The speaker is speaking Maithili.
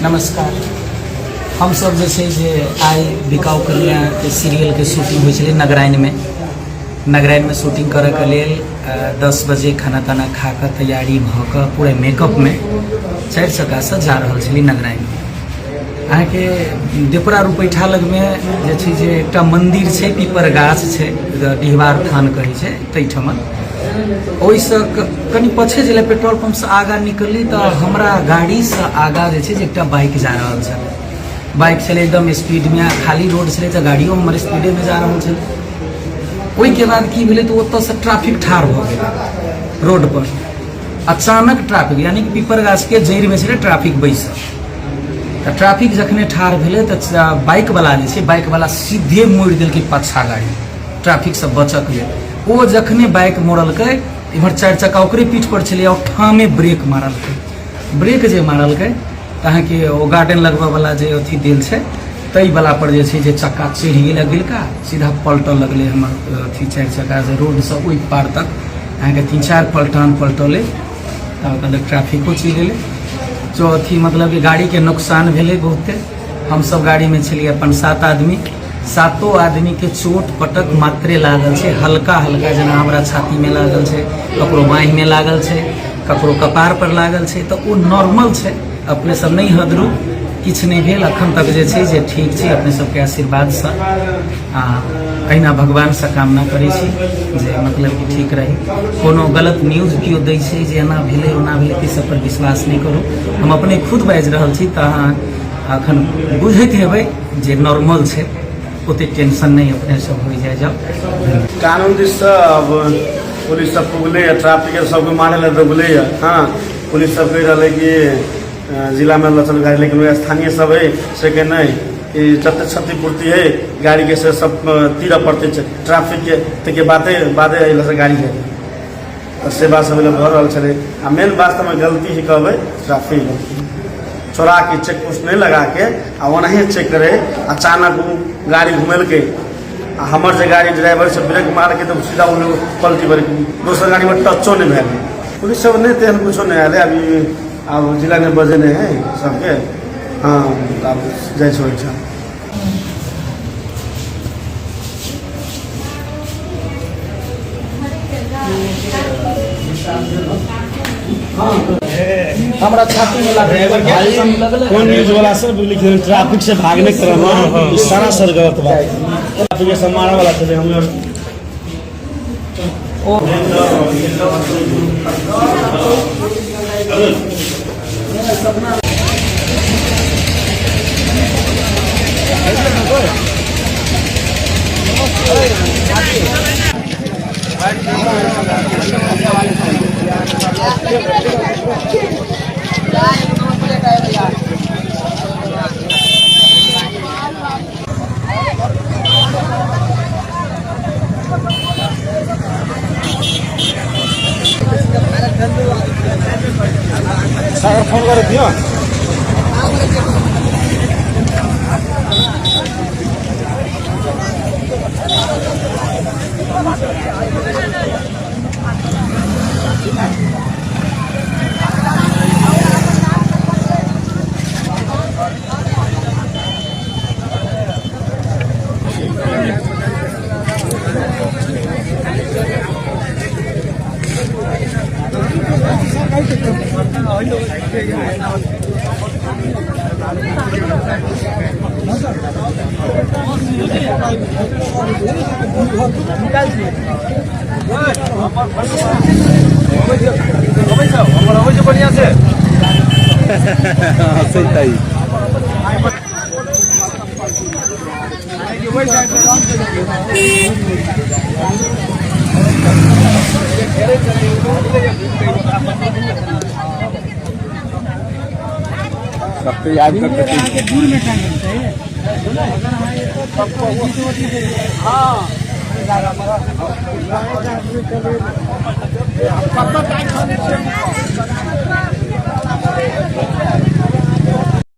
नमस्कार। हमसब जे छै जे आइ बिकाउ कन्याके सीरियलके शूटिंग होइ छलै नगराइनमे। नगराइनमे शूटिंग करैके लेल 10 बजे खाना ताना खा कऽ तैयारी भऽ कऽ पूरा मेकअपमे 4 चक्कासँ जा रहल छली नगराइनमे। अहाँके देपरा रुपैठा लगमे जे छै जे एकटा मन्दिर छै, पीपर गाछ छै, डिहबार थान कहै छै ताहिठमन। ओहिसँ कनि पछे जेलै पेट्रोल पम्पसँ आगाँ निकलली तऽ हमरा गाड़ीसँ आगाँ जे छै जे एकटा बाइक जा रहल छलै। बाइक छलै एकदम स्पीडमे, आ खाली रोड छलै तऽ गाड़ियो हमर स्पीडेमे जा रहल छलै। ओहिके बाद की भेलै तऽ ओतऽसँ ट्रैफिक ठाढ़ भऽ गेलै रोडपर अचानक। ट्रैफिक यानी कि पीपर गाछके जड़िमे छलै ट्रैफिक बैसल। तऽ ट्रैफिक जखने ठाढ़ भेलै तऽ बाइकवला जे छै, बाइकवला सीधे मोड़ि देलकै पाछा गाड़ी ट्रैफिकसँ बचऽके लेल। ओ जखने बाइक मोड़लकै, इम्हर 4 चक्का ओकरे पीठ पर छलै, ओ ठामे ब्रेक मारलकै। ब्रेक जे मारलकै तऽ अहाँके ओ गार्डन लगबऽवला जे अथी देल छै ताहिवला पर जे छै जे चक्का चढ़ि गेल आ गिलका सीधा पलटऽ लगलै हमर अथी 4 चक्का से रोडसँ ओहि पार तक अहाँके 3-4 पलटान पलटलै। तब ट्रैफिको चलि एलै। जो अथी मतलब कि गाड़ीके नुकसान भेलै बहुते। हमसब गाड़ीमे छलियै अपन 7 आदमी, 7 आदमीके चोट पटक मात्रे लागल छै, हल्का हल्का, जेना हमरा छातीमे लागल छै, ककरो बाँहिमे लागल छै, ककरो कपार पर लागल छै, तऽ ओ नॉर्मल छै। अपने सब नहि हदरू, किछु नहि भेल अखन तक, जे छै जे ठीक छै अपने सबके आशीर्वादसँ। आ अहिना भगवानसँ कामना करै छी जे मतलब कि ठीक रही। कोनो गलत न्यूज केओ दै छै जे एना भेलै ओना भेलै, ताहि सब पर विश्वास नहि करू। हम अपने खुद बाजि रहल छी तऽ अहाँ अखन बुझैत हेबै जे नॉर्मल छै, ओते टेंशन नहि अपने सब होइ जाइ जाउ। कानून दिससँ अब पुलिस सब पुगलै ट्रैफिक सबके मारै लए दौगलै। हँ, पुलिस सब कहि रहलै कि जिलामे लचल गाड़ी, लेकिन वएह स्थानीय सब है से के नहि कि जते क्षतिपूर्ति है गाड़ीके से सब तीरऽ पड़तै ट्रैफिकके, ताहिके बादे बादे एहि से गाड़ी है। तऽ से बात सब भऽ रहल छलै। आ मेन वास्तवमे गलती ही कहबै ट्रैफिक गलती, चोरा के चेक पोस्ट नहि लगा के आ ओनाहिए चेक करे। अचानक ओ गाड़ी घुमेलकै आ हमर जे गाड़ी ड्राइवर से ब्रेक मारके तऽ सीधा ओ पलटी भरि, दोसर गाड़ीमे टचो नहि भेल। पुलिस सब नहि तेहन कुछो नहि आयल है अभी। आब जिला ने बजेने है सबके। हँ, आब जाइ छै ओहिठाम। हमरा छाती में लागल। कोन न्यूज वाला सब लिख ट्रैफिक से भागने क्रम, ई सरासर गलत बात। ट्रैफिक से मारे वाला छलै हम। सागर फोन गरेको थियो। बढ़िया से सबके याद करके।